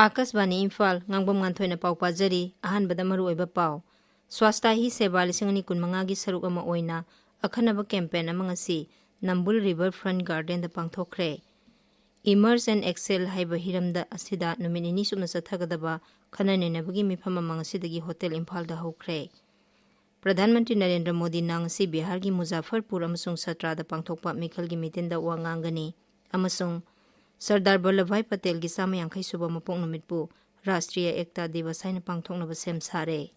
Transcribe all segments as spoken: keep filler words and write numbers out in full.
ꯑꯥꯀꯥꯁꯕꯥꯅꯤ ꯏꯝꯐꯥꯜ, ꯉꯥꯡꯕꯝ ꯉꯥꯟꯊꯣꯏꯅ ꯄꯥꯎ ꯄꯥꯖꯔꯤ꯫ ꯑꯍꯥꯟꯕꯗ ꯃꯔꯨꯑꯣꯏꯕ ꯄꯥꯎ꯫ ꯁ꯭ꯋꯥꯁꯇꯥ ꯍꯤ ꯁꯦꯕꯥ ꯂꯤꯁꯤꯡ ꯑꯅꯤ ꯀꯨꯟꯃꯉꯥꯒꯤ ꯁꯔꯨꯛ ꯑꯃ ꯑꯣꯏꯅ ꯑꯈꯟꯅꯕ ꯀꯦꯝꯄꯦꯟ ꯑꯃ ꯉꯁꯤ ꯅꯝꯕꯨꯜ ꯔꯤꯚꯔ ꯐ꯭ꯔꯟꯠ ꯒꯥꯔꯗꯦꯟꯗ ꯄꯥꯡꯊꯣꯛꯈ꯭ꯔꯦ꯫ Emerge and Excel ꯍꯥꯏꯕ ꯍꯤꯔꯝꯗ ꯑꯁꯤꯗ ꯅꯨꯃꯤꯠ ꯅꯤꯅꯤ ꯆꯨꯞꯅ ꯆꯠꯊꯒꯗꯕ ꯈꯟꯅ ꯅꯩꯅꯕꯒꯤ ꯃꯤꯐꯝ ꯑꯃ ꯉꯁꯤꯗꯒꯤ ꯍꯣꯇꯦꯜ ꯏꯝꯐꯥꯜꯗ ꯍꯧꯈ꯭ꯔꯦ꯫ ꯄ꯭ꯔꯙꯥꯟ ꯃꯟꯇ꯭ꯔꯤ ꯅꯔꯦꯟꯗ꯭ꯔ ꯃꯣꯗꯤꯅ ꯉꯁꯤ ꯕꯤꯍꯥꯔꯒꯤ ꯃꯨꯖꯥꯐꯔꯄꯨꯔ ꯑꯃꯁꯨꯡ ꯁꯇ꯭ꯔꯥꯗ ꯄꯥꯡꯊꯣꯛꯄ ꯃꯤꯈꯜꯒꯤ ꯃꯤꯇꯤꯟꯗ ꯋꯥ ꯉꯥꯡꯒꯅꯤ ꯑꯃꯁꯨꯡ ꯁꯔꯗꯥꯔ ꯚꯜꯂꯚꯚꯥꯏ ꯄꯇꯦꯜꯒꯤ ꯆꯥꯝꯃ ꯌꯥꯡꯈꯩ ꯁꯨꯕ ꯃꯄꯣꯛ ꯅꯨꯃꯤꯠꯄꯨ ꯔꯥꯁꯇ꯭ꯔꯤꯌ ꯑꯦꯛꯇꯥ ꯗꯤꯕꯁ ꯍꯥꯏꯅ ꯄꯥꯡꯊꯣꯛꯅꯕ ꯁꯦꯝ ꯁꯥꯔꯦ꯫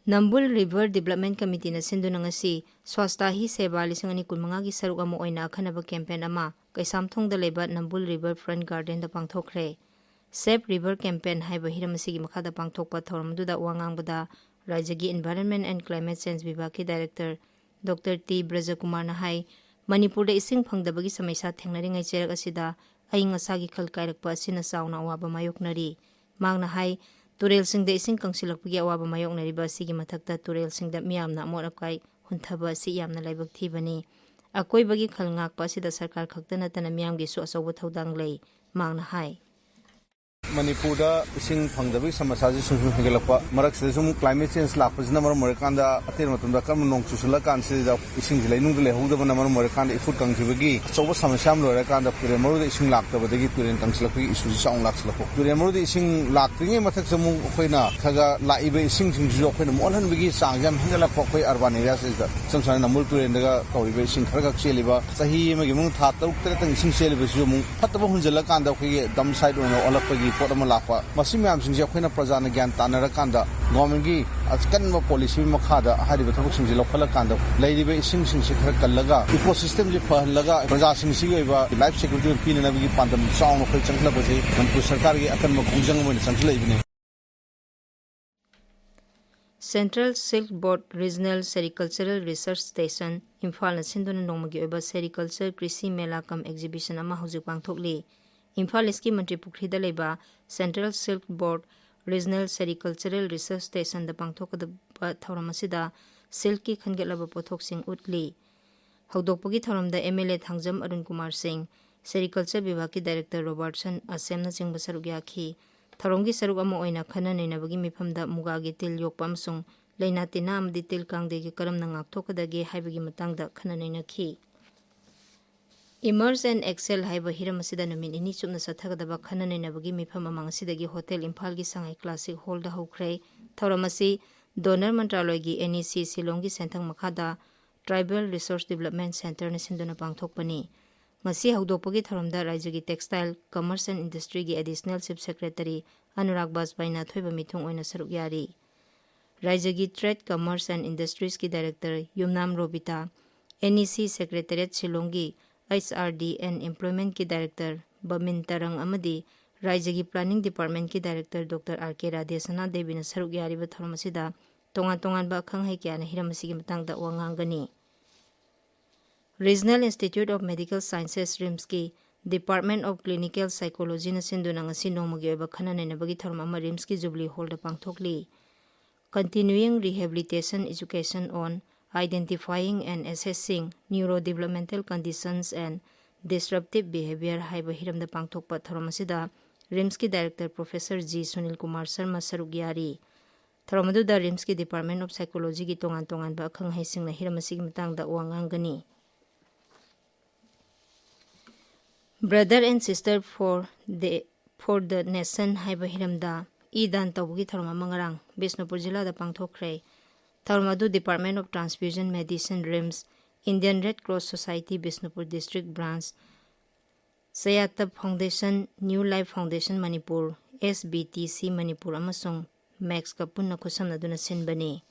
ꯅꯝꯕꯨꯜ ꯔꯤꯚꯔ ꯗꯤꯕꯂꯞꯃꯦꯟ ꯀꯃꯤꯇꯤꯅ ꯁꯤꯟꯗꯨꯅ ꯉꯁꯤ ꯁ꯭ꯋꯥꯁꯇꯥ ꯍꯤ ꯁꯦꯕꯥ ꯂꯤꯁꯤꯡ ꯑꯅꯤ ꯀꯨꯟꯃꯉꯥꯒꯤ ꯁꯔꯨꯛ ꯑꯃ ꯑꯣꯏꯅ ꯑꯈꯟꯅꯕ ꯀꯦꯝꯄꯦꯟ ꯑꯃ ꯀꯩꯁꯥꯝꯊꯣꯡꯗ ꯂꯩꯕ ꯅꯝꯕꯨꯜ ꯔꯤꯚꯔ ꯐ꯭ꯔꯟꯠ ꯒꯥꯔꯗꯦꯟꯗ ꯄꯥꯡꯊꯣꯛꯈ꯭ꯔꯦ꯫ ꯁꯦꯚ ꯔꯤꯚꯔ ꯀꯦꯝꯄꯦꯟ ꯍꯥꯏꯕ ꯍꯤꯔꯝ ꯑꯁꯤꯒꯤ ꯃꯈꯥꯗ ꯄꯥꯡꯊꯣꯛꯄ ꯊꯧꯔꯝ ꯑꯗꯨꯗ ꯋꯥ ꯉꯥꯡꯕꯗ ꯔꯥꯖ꯭ꯌꯒꯤ ꯏꯟꯚꯥꯏꯔꯟꯃꯦꯟ ꯑꯦꯟ ꯀ꯭ꯂꯥꯏꯃꯦꯠ ꯆꯦꯟꯖ ꯕꯤꯚꯥꯒꯀꯤ ꯗꯥꯏꯔꯦꯛꯇꯔ ꯗꯣꯛꯇꯔ ꯇꯤ ꯕ꯭ꯔꯖꯀꯨꯃꯥꯔꯅ ꯍꯥꯏ, ꯃꯅꯤꯄꯨꯔꯗ ꯏꯁꯤꯡ ꯐꯪꯗꯕꯒꯤ ꯁꯃꯁ꯭ꯌꯥ ꯊꯦꯡꯅꯔꯤꯉꯩ ꯆꯩꯔꯛ ꯑꯁꯤꯗ ꯑꯏꯪ ꯑꯁꯥꯒꯤ ꯈꯜ ꯀꯥꯏꯔꯛꯄ ꯑꯁꯤꯅ ꯆꯥꯎꯅ ꯑꯋꯥꯕ ꯃꯥꯌꯣꯛꯅꯔꯤ꯫ ꯃꯍꯥꯛꯅ ꯍꯥꯏ, ꯇꯨꯔꯦꯜꯁꯤꯡꯗ ꯏꯁꯤꯡ ꯀꯪꯁꯤꯜꯂꯛꯄꯒꯤ ꯑꯋꯥꯕ ꯃꯥꯌꯣꯛꯅꯔꯤꯕ ꯑꯁꯤꯒꯤ ꯃꯊꯛꯇ ꯇꯨꯔꯦꯜꯁꯤꯡꯗ ꯃꯤꯌꯥꯝꯅ ꯑꯃꯣꯠ ꯑꯀꯥꯏ ꯍꯨꯟꯊꯕ ꯑꯁꯤ ꯌꯥꯝꯅ ꯂꯥꯏꯕꯛ ꯊꯤꯕꯅꯤ꯫ ꯑꯀꯣꯏꯕꯒꯤ ꯈꯜ ꯉꯥꯛꯄ ꯑꯁꯤꯗ ꯁꯔꯀꯥꯔ ꯈꯛꯇ ꯅꯠꯇꯅ ꯃꯤꯌꯥꯝꯒꯤꯁꯨ ꯑꯆꯧꯕ ꯊꯧꯗꯥꯡ ꯂꯩ, ꯃꯍꯥꯛꯅ ꯍꯥꯏ꯫ ꯃꯅꯤꯄꯨꯔꯗ ꯏꯁꯤꯡ ꯐꯪꯗꯕꯒꯤ ꯁꯃꯁ꯭ꯌꯥꯁꯤ ꯁꯨꯝ ꯁꯨꯝ ꯍꯦꯟꯒꯠꯂꯛꯄ ꯃꯔꯛꯁꯤꯗ ꯁꯨꯝ ꯀ꯭ꯂꯥꯏꯃꯦꯠ ꯆꯦꯟꯖ ꯂꯥꯛꯄꯁꯤꯅ ꯃꯔꯝ ꯑꯣꯏꯔꯀꯥꯟꯗ ꯑꯇꯦꯟꯕ ꯃꯇꯝꯗ ꯀꯔꯝꯕ ꯅꯣꯡ ꯆꯨꯁꯤꯜꯂꯀꯥꯟꯁꯤꯗ ꯏꯁꯤꯡꯁꯤ ꯂꯩꯅꯨꯡꯗ ꯂꯩꯍꯧꯗꯕꯅ ꯃꯔꯝ ꯑꯣꯏꯔꯀꯥꯟꯗ ꯏꯐꯨꯠ ꯀꯪꯈꯤꯕꯒꯤ ꯑꯆꯧꯕ ꯁꯃꯁ꯭ꯌꯥ ꯑꯃ ꯂꯣꯏꯔꯀꯥꯟꯗ ꯇꯨꯔꯦꯜ ꯃꯔꯨꯗ ꯏꯁꯤꯡ ꯂꯥꯛꯇꯕꯗꯒꯤ ꯇꯨꯔꯦꯜ ꯀꯪꯁꯤꯜꯂꯛꯄꯒꯤ ꯏꯁꯨꯁꯤ ꯆꯥꯎꯅ ꯂꯥꯛꯁꯤꯜꯂꯛꯄ꯫ ꯇꯨꯔꯦꯜ ꯃꯔꯨꯗ ꯏꯁꯤꯡ ꯂꯥꯛꯇ꯭ꯔꯤꯉꯩ ꯃꯊꯛꯁꯤꯗ ꯑꯃꯨꯛ ꯑꯩꯈꯣꯏꯅ ꯈꯔ ꯈꯔ ꯂꯥꯛꯏꯕ ꯏꯁꯤꯡꯁꯤꯡꯁꯤꯁꯨ ꯑꯩꯈꯣꯏꯅ ꯃꯣꯠꯍꯟꯕꯒꯤ ꯆꯥꯡꯁꯦ ꯌꯥꯝ ꯍꯦꯟꯒꯠꯂꯛꯄ꯫ ꯑꯩꯈꯣꯏ ꯑꯔꯕꯥꯟ ꯑꯦꯔꯤꯌꯥꯁꯤꯗ ꯏꯁꯝ ꯁꯝꯅ ꯅꯝꯕꯨꯜ ꯇꯨꯔꯦꯜꯗꯒ ꯇꯧꯔꯤꯕ ꯏꯁꯤꯡ ꯈꯔ ꯈꯛ ꯆꯦꯜꯂꯤꯕ, ꯆꯍꯤ ꯑꯃꯒꯤ ꯃꯅꯨꯡꯗ ꯊꯥ ꯇꯔꯨꯛ ꯇꯔꯦꯠꯇꯪ ꯏꯁꯤꯡ ꯆꯦꯜꯂꯤꯕꯁꯤꯁꯨ ꯑꯃꯨꯛ ꯐꯠꯇꯕ ꯍꯨꯟꯖꯤꯜꯂꯀꯥꯟꯗ ꯑꯩꯈꯣꯏꯒꯤ ꯗꯝ ꯁꯥꯏꯠ ꯑꯣꯏꯅ ꯑꯣꯜꯂꯛꯄꯒꯤ ꯄꯣꯠ ꯑꯃ ꯂꯥꯛꯄ꯫ ꯃꯁꯤ ꯃꯌꯥꯝꯁꯤꯡꯁꯦ ꯑꯩꯈꯣꯏꯅ ꯄ꯭ꯔꯖꯥꯅ ꯒ꯭ꯌꯥꯟ ꯇꯥꯅꯔꯀꯥꯟꯗ ꯒꯣꯔꯃꯦꯟꯒꯤ ꯑꯀꯟꯕ ꯄꯣꯂꯤꯁꯤ ꯃꯈꯥꯗ ꯍꯥꯏꯔꯤꯕ ꯊꯕꯛꯁꯤꯡꯁꯦ ꯂꯧꯈꯠꯂꯀꯥꯟꯗ ꯂꯩꯔꯤꯕ ꯏꯁꯤꯡꯁꯤꯡꯁꯦ ꯈꯔ ꯀꯜꯂꯒ ꯏꯀꯣ ꯁꯤꯁꯇꯦꯝꯁꯦ ꯐꯍꯜꯂꯒ ꯄ꯭ꯔꯖꯥꯁꯤꯡꯁꯤꯒꯤ ꯑꯣꯏꯕ ꯂꯥꯏꯐ ꯁꯦꯀ꯭ꯌꯨꯔꯤꯇꯤ ꯑꯣꯏꯅ ꯄꯤꯅꯅꯕꯒꯤ ꯄꯥꯟꯗꯝ ꯆꯥꯎꯅ ꯑꯩꯈꯣꯏ ꯆꯪꯁꯤꯜꯂꯛꯄꯁꯤ ꯃꯅꯤꯄꯨꯔ ꯁꯔꯀꯥꯔꯒꯤ ꯑꯀꯟꯕ ꯈꯣꯡꯖꯪ ꯑꯃ ꯑꯣꯏꯅ ꯆꯪꯁꯤꯜꯂꯛꯏꯕꯅꯤ꯫ Central Silk Board Regional Sericultural Research Station, ꯏꯝꯐꯥꯜꯅ ꯁꯤꯟꯗꯨꯅ ꯅꯣꯡꯃꯒꯤ ꯑꯣꯏꯕ ꯁꯦꯔꯤꯀꯜꯆꯔ ꯀ꯭ꯔꯤꯁꯤ ꯃꯦꯂꯥ ꯀꯝ ꯑꯦꯛꯖꯤꯕꯤꯁꯟ ꯑꯃ ꯍꯧꯖꯤꯛ ꯄꯥꯡꯊꯣꯛꯂꯤ꯫ ꯏꯝꯐꯥꯜ ꯏꯁꯀꯤ ꯃꯟꯇ꯭ꯔꯤ ꯄꯨꯈ꯭ꯔꯤꯗ ꯂꯩꯕ Central Silk Board Regional Sericultural Research Stationꯗ ꯄꯥꯡꯊꯣꯛꯀꯗꯕ ꯊꯧꯔꯝ ꯑꯁꯤꯗ ꯁꯤꯜꯛꯀꯤ ꯈꯟꯒꯠꯂꯕ ꯄꯣꯠꯊꯣꯛꯁꯤꯡ ꯎꯠꯂꯤ꯫ ꯍꯧꯗꯣꯛꯄꯒꯤ ꯊꯧꯔꯝꯗ M L A Thangjam Arun Kumar Singh, sericulture ꯕꯤꯚꯥꯒꯀꯤ ꯗꯥꯏꯔꯦꯛꯇꯔ ꯔꯣꯕꯥꯔꯠꯁꯟ ꯑꯁꯦꯝꯅꯆꯤꯡꯕ ꯁꯔꯨꯛ ꯌꯥꯈꯤ꯫ ꯊꯧꯔꯝꯒꯤ ꯁꯔꯨꯛ ꯑꯃ ꯑꯣꯏꯅ ꯈꯟꯅ ꯅꯩꯅꯕꯒꯤ ꯃꯤꯐꯝꯗ ꯃꯨꯒꯥꯒꯤ ꯇꯤꯜ ꯌꯣꯛꯄ ꯑꯃꯁꯨꯡ ꯂꯥꯏꯅꯥ ꯇꯤꯟꯅꯥ ꯑꯃꯗꯤ ꯇꯤꯜ ꯀꯥꯡꯗꯒꯤ ꯀꯔꯝꯅ ꯉꯥꯛꯊꯣꯛꯀꯗꯒꯦ ꯍꯥꯏꯕꯒꯤ ꯃꯇꯥꯡꯗ ꯈꯟꯅ ꯅꯩꯅꯈꯤ꯫ Immerse and Excel ꯍꯥꯏꯕ ꯍꯤꯔꯝ ꯑꯁꯤꯗ ꯅꯨꯃꯤꯠ ꯅꯤꯅꯤ ꯆꯨꯞꯅ ꯆꯠꯊꯒꯗꯕ ꯈꯟꯅ ꯅꯩꯅꯕꯒꯤ ꯃꯤꯐꯝ ꯑꯃ ꯉꯁꯤꯗꯒꯤ ꯍꯣꯇꯦꯜ ꯏꯝꯐꯥꯜꯒꯤ ꯁꯉꯥꯏ ꯀ꯭ꯂꯥꯁꯤꯛ ꯍꯣꯜꯗ ꯍꯧꯈ꯭ꯔꯦ꯫ ꯊꯧꯔꯝ ꯑꯁꯤ ꯗꯣꯅꯔ ꯃꯟꯇ꯭ꯔꯥꯂꯣꯏꯒꯤ ꯑꯦꯟ ꯏ ꯁꯤ ꯁꯤꯂꯣꯡꯒꯤ ꯁꯦꯟꯊꯪ ꯃꯈꯥꯗ ꯇ꯭ꯔꯥꯏꯕꯦꯜ ꯔꯤꯁꯣꯔꯁ ꯗꯤꯕꯂꯞꯃꯦꯟ ꯁꯦꯟꯇꯔꯅ ꯁꯤꯟꯗꯨꯅ ꯄꯥꯡꯊꯣꯛꯄꯅꯤ꯫ ꯉꯁꯤ ꯍꯧꯗꯣꯛꯄꯒꯤ ꯊꯧꯔꯝꯗ ꯔꯥꯏꯖ꯭ꯌꯒꯤ ꯇꯦꯛꯁꯇꯥꯏꯜ, ꯀꯃꯔꯁ ꯑꯦꯟ ꯏꯟꯗꯁꯇ꯭ꯔꯤꯒꯤ ꯑꯦꯗꯤꯁꯅꯦꯜ ꯆꯤꯐ ꯁꯦꯀ꯭ꯔꯦꯇꯔꯤ ꯑꯅꯨꯔꯥꯒ ꯕꯥꯖꯄꯥꯏꯅ ꯑꯊꯣꯏꯕ ꯃꯤꯊꯨꯡ ꯑꯣꯏꯅ ꯁꯔꯨꯛ ꯌꯥꯔꯤ꯫ ꯔꯥꯏꯖ꯭ꯌꯒꯤ ꯇ꯭ꯔꯦꯗ, ꯀꯃꯔꯁ ꯑꯦꯟ ꯏꯟꯗꯁꯇ꯭ꯔꯤꯁꯀꯤ director Yumnam Robita, N E C secretariat ꯁꯤꯂꯣꯡꯒꯤ ꯑꯩꯆ ꯑꯥꯔ ꯗꯤ ꯑꯦꯟ ꯑꯦꯝꯄ꯭ꯂꯣꯏꯃꯦꯟꯠꯀꯤ ꯗꯥꯏꯔꯦꯛꯇꯔ ꯕꯃꯤꯟ ꯇꯔꯪ ꯑꯃꯗꯤ ꯔꯥꯏꯖ꯭ꯌꯒꯤ ꯄ꯭ꯂꯥꯅꯤꯡ ꯗꯤꯄꯥꯔꯠꯃꯦꯟꯠꯀꯤ director doctor R K Radhesana ꯗꯦꯕꯤꯅ ꯁꯔꯨꯛ ꯌꯥꯔꯤꯕ ꯊꯧꯔꯝ ꯑꯁꯤꯗ ꯇꯣꯉꯥꯟ ꯇꯣꯉꯥꯟꯕ ꯑꯈꯪ ꯑꯍꯩ ꯀꯌꯥꯅ ꯍꯤꯔꯝ ꯑꯁꯤꯒꯤ ꯃꯇꯥꯡꯗ ꯋꯥ ꯉꯥꯡꯒꯅꯤ꯫ Regional Institute of Medical Sciences, ꯔꯤꯝꯁꯀꯤ Department of Clinical Psychologyꯅ ꯁꯤꯟꯗꯨꯅ ꯉꯁꯤ ꯅꯣꯡꯃꯒꯤ ꯑꯣꯏꯕ ꯈꯟꯅ ꯅꯩꯅꯕꯒꯤ ꯊꯧꯔꯝ ꯑꯃ ꯔꯤꯝꯁꯀꯤ ꯖꯨꯕꯤꯂꯤ ꯍꯣꯜꯗ ꯄꯥꯡꯊꯣꯛꯂꯤ꯫ Continuing Rehabilitation Education on Identifying and Assessing Neurodevelopmental Conditions and Disruptive Behavior ꯍꯥꯏꯕ ꯍꯤꯔꯝꯗ ꯄꯥꯡꯊꯣꯛꯄ ꯊꯧꯔꯝ ꯑꯁꯤꯗ ꯔꯤꯝꯁꯀꯤ director professor G Sunil Kumar Sharma ꯁꯔꯨꯛ ꯌꯥꯔꯤ꯫ ꯊꯧꯔꯝ ꯑꯗꯨꯗ ꯔꯤꯝꯁꯀꯤ Department of Psychologyꯒꯤ ꯇꯣꯉꯥꯟ ꯇꯣꯉꯥꯟꯕ ꯑꯈꯪ ꯑꯍꯩꯁꯤꯡꯅ ꯍꯤꯔꯝ ꯑꯁꯤꯒꯤ ꯃꯇꯥꯡꯗ ꯋꯥ ꯉꯥꯡꯒꯅꯤ꯫ Brother and Sister for the, for the Nation ꯍꯥꯏꯕ ꯍꯤꯔꯝꯗ ꯏ ꯗꯥꯟ ꯇꯧꯕꯒꯤ ꯊꯧꯔꯝ ꯑꯃ ꯉꯔꯥꯡ ꯕꯤꯁꯅꯨꯄꯨꯔ ꯖꯤꯂꯥꯗ ꯄꯥꯡꯊꯣꯛꯈ꯭ꯔꯦ꯫ ꯊꯧꯔꯝ ꯑꯗꯨ Department of Transfusion Medicine, RIMS, Indian Red Cross Society, Bishnupur District Branch, ꯆꯌꯥꯇ Foundation, New Life Foundation Manipur, S B T C Manipur ꯑꯃꯁꯨꯡ ꯃꯦꯛꯁꯀ ꯄꯨꯟꯅ ꯈꯨꯠꯁꯝꯅꯗꯨꯅ ꯁꯤꯟꯕꯅꯤ꯫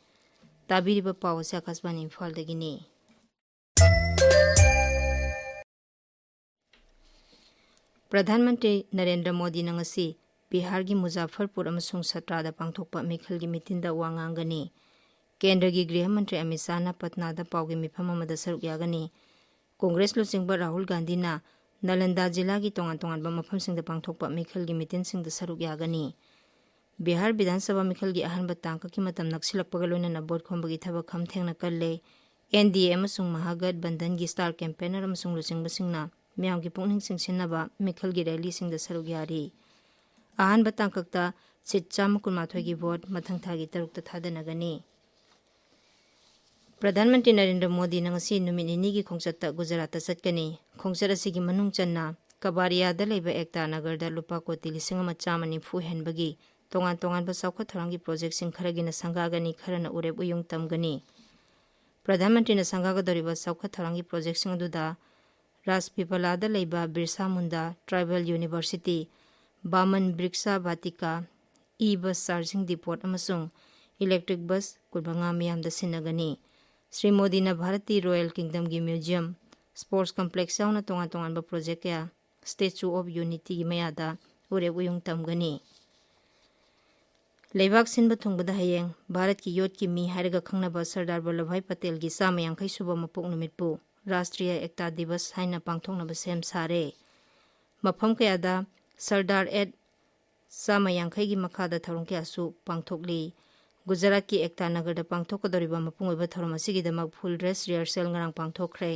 ꯇꯥꯕꯤꯔꯤꯕ ꯄꯥꯎ ꯑꯁꯤ ꯑꯀꯥꯁꯕꯥꯅꯤ ꯏꯝꯐꯥꯜꯗꯒꯤꯅꯤ꯫ ꯄ꯭ꯔꯙꯥꯟ ꯃꯟꯇ꯭ꯔꯤ ꯅꯔꯦꯟꯗ꯭ꯔ ꯃꯣꯗꯤꯅ ꯉꯁꯤ ꯕꯤꯍꯥꯔꯒꯤ ꯃꯨꯖꯥꯐꯔꯄꯨꯔ ꯑꯃꯁꯨꯡ ꯁꯇ꯭ꯔꯥꯗ ꯄꯥꯡꯊꯣꯛꯄ ꯃꯤꯈꯜꯒꯤ ꯃꯤꯇꯤꯟꯗ ꯋꯥ ꯉꯥꯡꯒꯅꯤ꯫ ꯀꯦꯟꯗ꯭ꯔꯒꯤ ꯒ꯭ꯔꯤꯍ ꯃꯟꯇ꯭ꯔꯤ ꯑꯃꯤꯠ ꯁꯥꯍꯅ ꯄꯠꯅꯥꯗ ꯄꯥꯎꯒꯤ ꯃꯤꯐꯝ ꯑꯃꯗ ꯁꯔꯨꯛ ꯌꯥꯒꯅꯤ꯫ ꯀꯣꯡꯒ꯭ꯔꯦꯁ ꯂꯨꯆꯤꯡꯕ ꯔꯥꯍꯨꯜ ꯒꯥꯟꯙꯤꯅ ꯅꯥꯂꯟꯗꯥ ꯖꯤꯂꯥꯒꯤ ꯇꯣꯉꯥꯟ ꯇꯣꯉꯥꯟꯕ ꯃꯐꯝꯁꯤꯡꯗ ꯄꯥꯡꯊꯣꯛꯄ ꯃꯤꯈꯜꯒꯤ ꯃꯤꯇꯤꯟꯁꯤꯡꯗ ꯁꯔꯨꯛ ꯌꯥꯒꯅꯤ꯫ ꯕꯤꯍꯥꯔ ꯕꯤꯙꯥꯟ ꯁꯚꯥ ꯃꯤꯈꯜꯒꯤ ꯑꯍꯥꯟꯕ ꯇꯥꯡꯀꯛꯀꯤ ꯃꯇꯝ ꯅꯛꯁꯤꯜꯂꯛꯄꯒ ꯂꯣꯏꯅꯅ ꯚꯣꯠ ꯈꯣꯝꯕꯒꯤ ꯊꯕꯛ ꯈꯝ ꯊꯦꯡꯅ ꯀꯜꯂꯦ꯫ ꯑꯦꯟ ꯗꯤ ꯑꯦ ꯑꯃꯁꯨꯡ ꯃꯍꯥꯒꯠ ꯕꯟꯙꯟꯒꯤ ꯁ꯭ꯇꯥꯔ ꯀꯦꯝꯄꯦꯅꯔ ꯑꯃꯁꯨꯡ ꯂꯨꯆꯤꯡꯕꯁꯤꯡꯅ ꯃꯤꯌꯥꯝꯒꯤ ꯄꯨꯛꯅꯤꯡ ꯆꯤꯡꯁꯤꯟꯅꯕ ꯃꯤꯈꯜꯒꯤ ꯔꯦꯂꯤꯁꯤꯡꯗ ꯁꯔꯨꯛ ꯌꯥꯔꯤ꯫ ꯑꯍꯥꯟꯕ ꯇꯥꯡꯀꯛꯇ ꯁꯤꯠ ꯆꯥꯝꯃ ꯀꯨꯟꯃꯥꯊꯣꯏꯒꯤ ꯚꯣꯠ ꯃꯊꯪ ꯊꯥꯒꯤ ꯇꯔꯨꯛꯇ ꯊꯥꯗꯅꯒꯅꯤ꯫ ꯄ꯭ꯔꯙꯥꯟ ꯃꯟꯇ꯭ꯔꯤ ꯅꯔꯦꯟꯗ꯭ꯔ ꯃꯣꯗꯤꯅ ꯉꯁꯤ ꯅꯨꯃꯤꯠ ꯅꯤꯅꯤꯒꯤ ꯈꯣꯡꯆꯠꯇ ꯒꯨꯖꯔꯥꯠꯇ ꯆꯠꯀꯅꯤ꯫ ꯈꯣꯡꯆꯠ ꯑꯁꯤꯒꯤ ꯃꯅꯨꯡ ꯆꯟꯅ ꯀꯕꯥꯔꯤꯌꯥꯗ ꯂꯩꯕ ꯑꯦꯛꯇꯥ ꯅꯒꯔꯗ ꯂꯨꯄꯥ ꯀꯣꯇꯤ ꯂꯤꯁꯤꯡ ꯑꯃ ꯆꯥꯝꯃ ꯅꯤꯐꯨ ꯍꯦꯟꯕꯒꯤ ꯇꯣꯉꯥꯟ ꯇꯣꯉꯥꯟꯕ ꯆꯥꯎꯈꯠ ꯊꯧꯔꯥꯡꯒꯤ ꯄ꯭ꯔꯣꯖꯦꯛꯁꯤꯡ ꯈꯔꯒꯤꯅ ꯁꯪꯒꯥꯒꯅꯤ, ꯈꯔꯅ ꯎꯔꯦꯞ ꯎꯌꯨꯡ ꯇꯝꯒꯅꯤ꯫ ꯄ꯭ꯔꯙꯥꯟ ꯃꯟꯇ꯭ꯔꯤꯅ ꯁꯪꯒꯥꯒꯗꯧꯔꯤꯕ ꯆꯥꯎꯈꯠ ꯊꯧꯔꯥꯡꯒꯤ ꯄ꯭ꯔꯣꯖꯦꯛꯁꯤꯡ ꯑꯗꯨꯗ ꯔꯥꯖꯄꯤꯄꯂꯥꯗ ꯂꯩꯕ ꯕꯤꯔꯁꯥ ꯃꯨꯟꯗꯥ tribal university, ꯕꯥꯃꯟ ꯕ꯭ꯔꯤꯛꯁꯥ ꯚꯥꯇꯤꯀꯥ, E bus charging depot ꯑꯃꯁꯨꯡ ꯏꯂꯦꯛꯇ꯭ꯔꯤꯛ ꯕꯁ ꯀꯨꯟꯃꯉꯥ ꯃꯤꯌꯥꯝꯗ ꯁꯤꯟꯅꯒꯅꯤ꯫ ꯁ꯭ꯔꯤ ꯃꯣꯗꯤꯅ ꯚꯥꯔꯠꯀꯤ ꯔꯣꯌꯦꯜ ꯀꯤꯡꯗꯝꯒꯤ ꯃ꯭ꯌꯨꯖꯤꯌꯝ, ꯁ꯭ꯄꯣꯔꯠꯁ ꯀꯝꯄ꯭ꯂꯦꯛꯁ ꯌꯥꯎꯅ ꯇꯣꯉꯥꯟ ꯇꯣꯉꯥꯟꯕ ꯄ꯭ꯔꯣꯖꯦꯛ ꯀꯌꯥ ꯁ꯭ꯇꯦꯆꯨ ꯑꯣꯐ ꯌꯨꯅꯤꯇꯤꯒꯤ ꯃꯌꯥꯗ ꯎꯔꯦꯞ ꯎꯌꯨꯡ ꯇꯝꯒꯅꯤ꯫ ꯂꯩꯕꯥꯛ ꯁꯤꯟꯕ ꯊꯨꯡꯕꯗ ꯍꯌꯦꯡ ꯚꯥꯔꯠꯀꯤ ꯌꯣꯠꯀꯤ ꯃꯤ ꯍꯥꯏꯔꯒ ꯈꯪꯅꯕ ꯁꯔꯗꯥꯔ ꯕꯜꯂꯚꯚꯥꯏ ꯄꯇꯦꯜꯒꯤ ꯆꯥꯝꯃ ꯌꯥꯡꯈꯩ ꯁꯨꯕ ꯃꯄꯣꯛ ꯅꯨꯃꯤꯠꯄꯨ ꯔꯥꯁꯇ꯭ꯔꯤꯌꯥ ꯑꯦꯛꯇꯥ ꯗꯤꯕꯁ ꯍꯥꯏꯅ ꯄꯥꯡꯊꯣꯛꯅꯕ ꯁꯦꯝ ꯁꯥꯔꯦ꯫ ꯃꯐꯝ ꯀꯌꯥꯗ ꯁꯔꯗꯥꯔ ꯑꯦꯠ ꯆꯥꯝꯃ ꯌꯥꯡꯈꯩꯒꯤ ꯃꯈꯥꯗ ꯊꯧꯔꯝ ꯀꯌꯥꯁꯨ ꯄꯥꯡꯊꯣꯛꯂꯤ꯫ ꯒꯨꯖꯔꯥꯠꯀꯤ ꯑꯦꯛꯇꯥ ꯅꯒꯔꯗ ꯄꯥꯡꯊꯣꯛꯀꯗꯧꯔꯤꯕ ꯃꯄꯨꯡ ꯑꯣꯏꯕ ꯊꯧꯔꯝ ꯑꯁꯤꯒꯤꯗꯃꯛ ꯐꯨꯜ ꯗ꯭ꯔꯦꯁ ꯔꯤꯍꯔꯁꯦꯜ ꯉꯔꯥꯡ ꯄꯥꯡꯊꯣꯛꯈ꯭ꯔꯦ꯫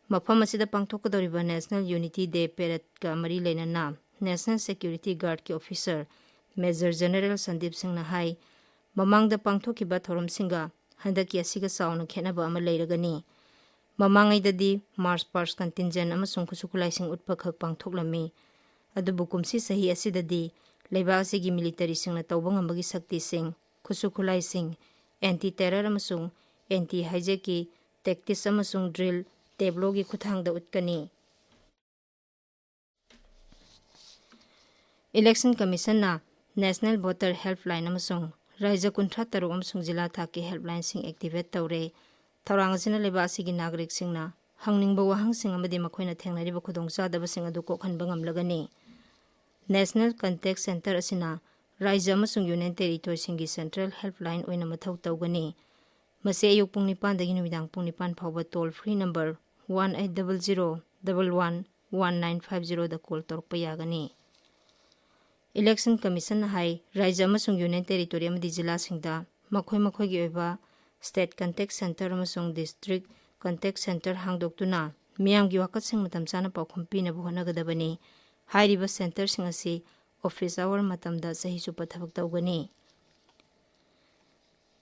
ꯃꯐꯝ ꯑꯁꯤꯗ ꯄꯥꯡꯊꯣꯛꯀꯗꯧꯔꯤꯕ ꯅꯦꯁꯅꯦꯜ ꯌꯨꯅꯤꯇꯤ ꯗꯦ ꯄꯦꯔꯦꯗꯀ ꯃꯔꯤ ꯂꯩꯅꯅ ꯅꯦꯁꯅꯦꯜ ꯁꯦꯀ꯭ꯌꯨꯔꯤꯇꯤ ꯒꯥꯔꯗꯀꯤ ꯑꯣꯐꯤꯁꯔ ꯃꯦꯖꯔ ꯖꯦꯅꯔꯦꯜ ꯁꯟꯗꯤꯞ ꯁꯤꯡꯅ ꯍꯥꯏ, ꯃꯃꯥꯡꯗ ꯄꯥꯡꯊꯣꯛꯈꯤꯕ ꯊꯧꯔꯝꯁꯤꯡꯒ ꯍꯟꯗꯛꯀꯤ ꯑꯁꯤꯒ ꯆꯥꯎꯅ ꯈꯦꯠꯅꯕ ꯑꯃ ꯂꯩꯔꯒꯅꯤ꯫ ꯃꯃꯥꯡꯉꯩꯗꯗꯤ ꯃꯥꯔꯆ ꯄꯥꯁ ꯀꯟꯇꯤꯟꯖꯦꯟ ꯑꯃꯁꯨꯡ ꯈꯨꯠꯁꯨ ꯈꯨꯠꯂꯥꯏꯁꯤꯡ ꯎꯠꯄꯈꯛ ꯄꯥꯡꯊꯣꯛꯂꯝꯃꯤ꯫ ꯑꯗꯨꯕꯨ ꯀꯨꯝꯁꯤ ꯆꯍꯤ ꯑꯁꯤꯗꯗꯤ ꯂꯩꯕꯥꯛ ꯑꯁꯤꯒꯤ ꯃꯤꯂꯤꯇꯔꯤꯁꯤꯡꯅ ꯇꯧꯕ ꯉꯝꯕꯒꯤ ꯁꯛꯇꯤꯁꯤꯡ, ꯈꯨꯠꯁꯨ ꯈꯨꯠꯂꯥꯏꯁꯤꯡ, ꯑꯦꯟꯇꯤ ꯇꯦꯔꯔ ꯑꯃꯁꯨꯡ ꯑꯦꯟꯇꯤ ꯍꯥꯏꯖꯦꯛꯀꯤ ꯇꯦꯛꯇꯤꯛꯁ ꯑꯃꯁꯨꯡ ꯗ꯭ꯔꯤꯜ ꯇꯦꯕ꯭ꯂꯣꯒꯤ ꯈꯨꯠꯊꯥꯡꯗ ꯎꯠꯀꯅꯤ꯫ ꯏꯂꯦꯛꯁꯟ ꯀꯃꯤꯁꯟꯅ ꯅꯦꯁꯅꯦꯜ ꯚꯣꯇꯔ ꯍꯦꯜꯞꯂꯥꯏꯟ ꯑꯃꯁꯨꯡ ꯔꯥꯏꯖ꯭ꯌ ꯀꯨꯟꯊ꯭ꯔꯥ ꯇꯔꯨꯛ ꯑꯃꯁꯨꯡ ꯖꯤꯂꯥ ꯊꯥꯛꯀꯤ ꯍꯦꯜꯞꯂꯥꯏꯟꯁꯤꯡ ꯑꯦꯛꯇꯤꯚꯦꯠ ꯇꯧꯔꯦ꯫ ꯊꯧꯔꯥꯡ ꯑꯁꯤꯅ ꯂꯩꯕꯥꯛ ꯑꯁꯤꯒꯤ ꯅꯥꯒꯔꯤꯛꯁꯤꯡꯅ ꯍꯪꯅꯤꯡꯕ ꯋꯥꯍꯪꯁꯤꯡ ꯑꯃꯗꯤ ꯃꯈꯣꯏꯅ ꯊꯦꯡꯅꯔꯤꯕ ꯈꯨꯗꯣꯡꯆꯥꯗꯕꯁꯤꯡ ꯑꯗꯨ ꯀꯣꯛꯍꯟꯕ ꯉꯝꯂꯒꯅꯤ꯫ ꯅꯦꯁꯅꯦꯜ ꯀꯟꯇꯦꯛ ꯁꯦꯟꯇꯔ ꯑꯁꯤꯅ ꯔꯥꯏꯖ꯭ꯌ ꯑꯃꯁꯨꯡ ꯌꯨꯅꯤꯌꯟ ꯇꯦꯔꯤꯇꯣꯔꯤꯁꯤꯡꯒꯤ ꯁꯦꯟꯇ꯭ꯔꯦꯜ ꯍꯦꯜꯞꯂꯥꯏꯟ ꯑꯣꯏꯅ ꯃꯊꯧ ꯇꯧꯒꯅꯤ꯫ ꯃꯁꯤ ꯑꯌꯨꯛ ꯄꯨꯡ ꯅꯤꯄꯥꯟꯗꯒꯤ ꯅꯨꯃꯤꯗꯥꯡ ꯄꯨꯡ ꯅꯤꯄꯥꯟ ꯐꯥꯎꯕ toll free number one eight double zero double one one nine five ꯖꯤꯔꯣꯗ ꯀꯣꯜ ꯇꯧꯔꯛꯄ ꯌꯥꯒꯅꯤ꯫ Election Commissionꯅ ꯍꯥꯏ, ꯔꯥꯖ꯭ꯌ ꯑꯃꯁꯨꯡ Union Territory ꯑꯃꯗꯤ ꯖꯤꯂꯥꯁꯤꯡꯗ ꯃꯈꯣꯏ ꯃꯈꯣꯏꯒꯤ ꯑꯣꯏꯕ State Contact Centre ꯑꯃꯁꯨꯡ District Contact Centre ꯍꯥꯡꯗꯣꯛꯇꯨꯅ ꯃꯤꯌꯥꯝꯒꯤ ꯋꯥꯀꯠꯁꯤꯡ ꯃꯇꯝ ꯆꯥꯅ ꯄꯥꯎꯈꯨꯝ ꯄꯤꯅꯕ ꯍꯣꯠꯅꯒꯗꯕꯅꯤ꯫ ꯍꯥꯏꯔꯤꯕ centreꯁꯤꯡ ꯑꯁꯤ office hour ꯃꯇꯝꯗ ꯆꯍꯤ ꯆꯨꯞꯄ ꯊꯕꯛ ꯇꯧꯒꯅꯤ꯫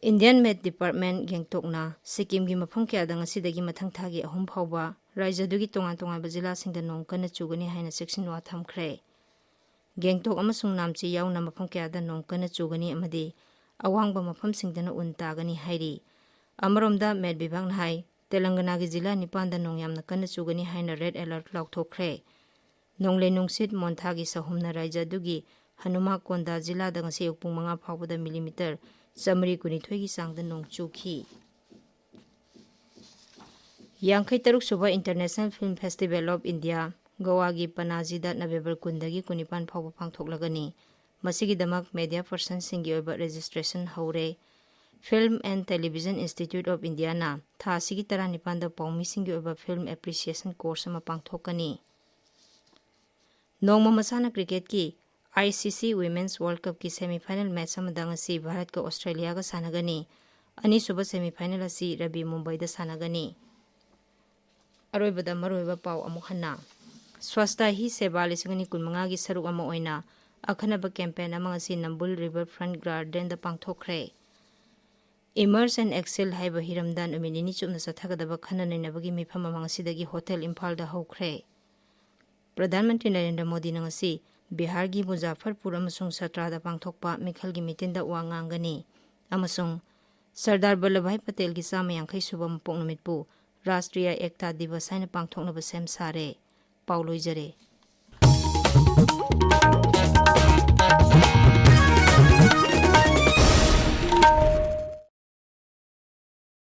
Indian Met Department ꯒꯦꯡꯇꯣꯛꯅ ꯁꯤꯛꯀꯤꯝꯒꯤ ꯃꯐꯝ ꯀꯌꯥꯗ ꯉꯁꯤꯗꯒꯤ ꯃꯊꯪ ꯊꯥꯒꯤ ꯑꯍꯨꯝ ꯐꯥꯎꯕ ꯔꯥꯖ꯭ꯌꯗꯨꯒꯤ ꯇꯣꯉꯥꯟ ꯇꯣꯉꯥꯟꯕ ꯖꯤꯂꯥꯁꯤꯡꯗ ꯅꯣꯡ ꯀꯟꯅ ꯆꯨꯒꯅꯤ ꯍꯥꯏꯅ ꯆꯦꯛꯁꯤꯟꯋꯥ ꯊꯝꯈ꯭ꯔꯦ꯫ ꯒꯦꯡꯇꯣꯛ ꯑꯃꯁꯨꯡ ꯅꯥꯝꯆꯤ ꯌꯥꯎꯅ ꯃꯐꯝ ꯀꯌꯥꯗ ꯅꯣꯡ ꯀꯟꯅ ꯆꯨꯒꯅꯤ ꯑꯃꯗꯤ ꯑꯋꯥꯡꯕ ꯃꯐꯝꯁꯤꯡꯗꯅ ꯎꯟ ꯇꯥꯒꯅꯤ ꯍꯥꯏꯔꯤ꯫ ꯑꯃꯔꯣꯝꯗ Met ꯚꯤꯚꯥꯒꯅ ꯍꯥꯏ, ꯇꯦꯂꯪꯒꯅꯥꯒꯤ ꯖꯤꯂꯥ ꯅꯤꯄꯥꯟꯗ ꯅꯣꯡ ꯌꯥꯝꯅ ꯀꯟꯅ ꯆꯨꯒꯅꯤ ꯍꯥꯏꯅ red alert ꯂꯥꯎꯊꯣꯛꯈ꯭ꯔꯦ꯫ ꯅꯣꯡꯂꯩ ꯅꯨꯡꯁꯤꯠ ꯃꯣꯟꯊꯥꯒꯤ ꯁꯥꯍꯨꯝꯅ ꯔꯥꯖ꯭ꯌ ꯑꯗꯨꯒꯤ ꯍꯅꯨꯃꯥꯀꯣꯟꯗ ꯖꯤꯂꯥꯗ ꯉꯁꯤ ꯑꯌꯨꯛ ꯄꯨꯡ ꯃꯉꯥ ꯐꯥꯎꯕꯗ ꯃꯤꯂꯤꯃꯤꯇꯔ ꯆꯥꯃꯔꯤ ꯀꯨꯟꯅꯤꯊꯣꯏꯒꯤ ꯆꯥꯡꯗ ꯅꯣꯡ ꯆꯨꯈꯤ꯫ ꯌꯥꯡꯈꯩ ꯇꯔꯨꯛ ꯁꯨꯕ International Film Festival of India ꯒꯣꯋꯥꯒꯤ ꯄꯅꯥꯖꯤꯗ ꯅꯕꯦꯝꯕꯔ ꯀꯨꯟꯗꯒꯤ ꯀꯨꯟꯅꯤꯄꯥꯟ ꯐꯥꯎꯕ ꯄꯥꯡꯊꯣꯛꯂꯒꯅꯤ꯫ ꯃꯁꯤꯒꯤꯗꯃꯛ media personꯁꯤꯡꯒꯤ ꯑꯣꯏꯕ registration ꯍꯧꯔꯦ꯫ Film and Television Institute of Indiaꯅ ꯊꯥ ꯑꯁꯤꯒꯤ ꯇꯔꯥꯅꯤꯄꯥꯟꯗ ꯄꯥꯎꯃꯤꯁꯤꯡꯒꯤ ꯑꯣꯏꯕ film appreciation course ꯑꯃ ꯄꯥꯡꯊꯣꯛꯀꯅꯤ꯫ ꯅꯣꯡꯃ ꯃꯁꯥꯟꯅ cricketꯀꯤ ICC Women's World Cupꯀꯤ semi final match ꯑꯃꯗ ꯉꯁꯤ ꯚꯥꯔꯠꯀ ꯑꯣꯁꯇ꯭ꯔꯦꯂꯤꯌꯥꯒ ꯁꯥꯟꯅꯒꯅꯤ꯫ ꯑꯅꯤꯁꯨꯕ semi final ꯑꯁꯤ ꯔꯕꯤ ꯃꯨꯝꯕꯥꯏꯗ ꯁꯥꯟꯅꯒꯅꯤ꯫ ꯑꯔꯣꯏꯕꯗ ꯃꯔꯨꯑꯣꯏꯕ ꯄꯥꯎ ꯑꯃꯨꯛ ꯍꯟꯅ꯫ Swachhta Hi Seva ꯂꯤꯁꯤꯡ ꯑꯅꯤ ꯀꯨꯟꯃꯉꯥꯒꯤ ꯁꯔꯨꯛ ꯑꯃ ꯑꯣꯏꯅ ꯑꯈꯟꯅꯕ campaign ꯑꯃ ꯉꯁꯤ Nambul River Front Gardenꯗ ꯄꯥꯡꯊꯣꯛꯈ꯭ꯔꯦ꯫ Immerse and Excel ꯍꯥꯏꯕ ꯍꯤꯔꯝꯗ ꯅꯨꯃꯤꯠ ꯅꯤꯅꯤ ꯆꯨꯞꯅ ꯆꯠꯊꯒꯗꯕ ꯈꯟꯅ ꯅꯩꯅꯕꯒꯤ ꯃꯤꯐꯝ ꯑꯃ ꯉꯁꯤꯗꯒꯤ ꯍꯣꯇꯦꯜ ꯏꯝꯐꯥꯜꯗ ꯍꯧꯈ꯭ꯔꯦ꯫ ꯄ꯭ꯔꯙꯥꯟ ꯃꯟꯇ꯭ꯔꯤ ꯅꯔꯦꯟꯗ꯭ꯔ ꯃꯣꯗꯤꯅ ꯉꯁꯤ ꯕꯤꯍꯥꯔꯒꯤ ꯃꯨꯖꯥꯐꯔꯄꯨꯔ ꯑꯃꯁꯨꯡ ꯁꯥꯇ꯭ꯔꯥꯗ ꯄꯥꯡꯊꯣꯛꯄ ꯃꯤꯈꯜꯒꯤ ꯃꯤꯇꯤꯟꯗ ꯋꯥ ꯉꯥꯡꯒꯅꯤ ꯑꯃꯁꯨꯡ ꯁꯔꯗꯥꯔ ꯕꯜꯂꯚꯚꯥꯏ ꯄꯇꯦꯜꯒꯤ ꯆꯥꯝꯃ ꯌꯥꯡꯈꯩ ꯁꯨꯕ ꯃꯄꯣꯛ ꯅꯨꯃꯤꯠꯄꯨ ꯔꯥꯁꯇ꯭ꯔꯤꯌꯥ ꯑꯦꯛꯇꯥ ꯗꯤꯕꯁ ꯍꯥꯏꯅ ꯄꯥꯡꯊꯣꯛꯅꯕ ꯁꯦꯝ ꯁꯥꯔꯦ꯫ ꯄꯥꯎ ꯂꯣꯏꯖꯔꯦ꯫